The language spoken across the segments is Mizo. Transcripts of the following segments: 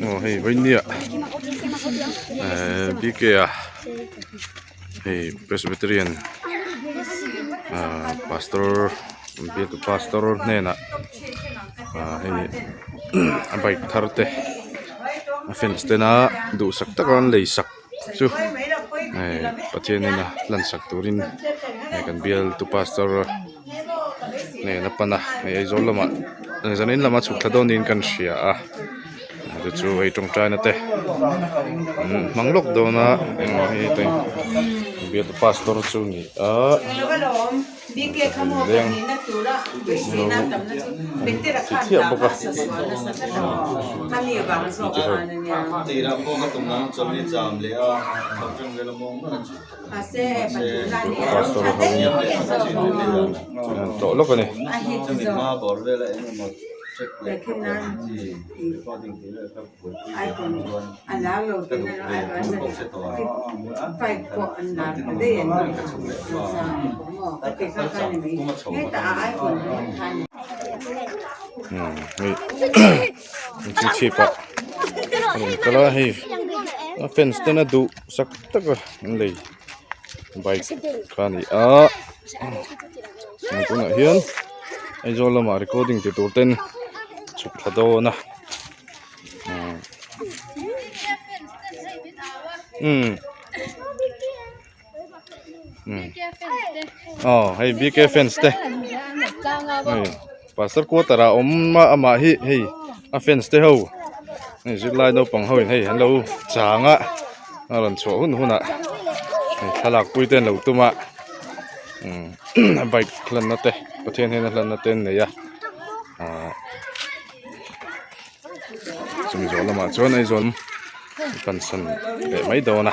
Aw hei Vainia ehh BK a hei Presbyterian ahh pastor bialtu pastor hnenah ahh hei a bike thar te a fans tena duhsak taka an lei sak chu hei Pathian ina hlan sak turin hei kan bialtu pastor nen a pan a hei Aizawl lamah zanin lamah chhuk thla dawn niin kan hria a chu chu hei tawngtaina te an hmang lawk dawn a engmah hi heti bialtu pastor chu a ni a. Leng lo ti chiah bawk a pastor ho an tlawh lawk a ni. Hei chhip ah a rawn kal a hei a fans ten a duh sak tak a an lei bike kha a ni a tunah hian Aizawl lamah recording ti tur ten chhuk thla dawn a. Aw hei BK fans te hei pastor quarter ah awm a amah hi hei a fans te ho hei zirlai naupang ho in hei an lo chang a a rawn chhuah hun hunah hei thlalak pui te an lo tum a umm bike hlanna te Pathian hian a hlanna te an nei a ahh. Chumi zawh lamah chuan Aizawl pansan leh mai dawn a.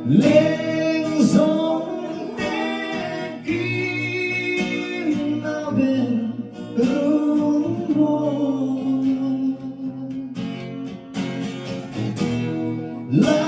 Leng zawng te kim na ber run mawi.